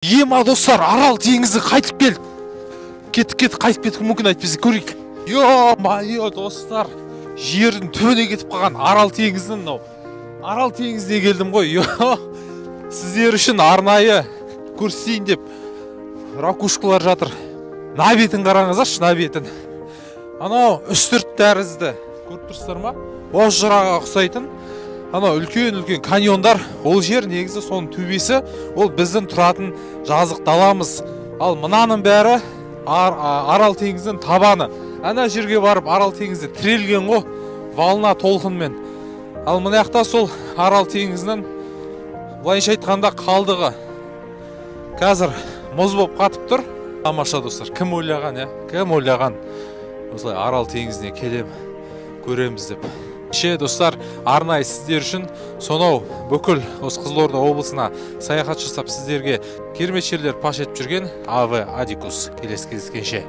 Ема, достар, Арал теңізі қайтып келді. Кеттік, кеттік, қайтып кетуі мүмкін, әйтпесе көрейік. Ё-моё, достар, жердің түбіне кетіп қалған Арал теңізінің мынау. Арал теңізіне келдім ғой. Ё, сіздер үшін арнайы көрсетейін деп ракушкалар жатыр. Мына бетін қараңыздаршы, мына бетін. Анау үстірт тәрізді. Көріп тұрсыздар ма? Бозжыраға ұқсайтын анау үлкен-үлкен каньондар, ол жер негізі соның төбесі, ол біздің тұратын жазық даламыз. Ал мынаның бәрі Арал теңізінің табаны. Ана жерге барып Арал теңізі тірелген ғой, волна толқынмен. Ал мына жақта сол Арал теңізінің былайша айтқанда қалдығы. Қазір мұз болып қатып тұр. Тамаша, достар, кім ойлаған, иә? Кім ойлаған? Осылай Арал теңізіне келем, көреміз деп. Ше, достар, арнайы сіздер үшін сонау бүкіл осы Қызылорда облысына саяхат жасап, сіздерге керемет жерлер паш етіп жүрген АВ Адикус. Келесі кездескенше.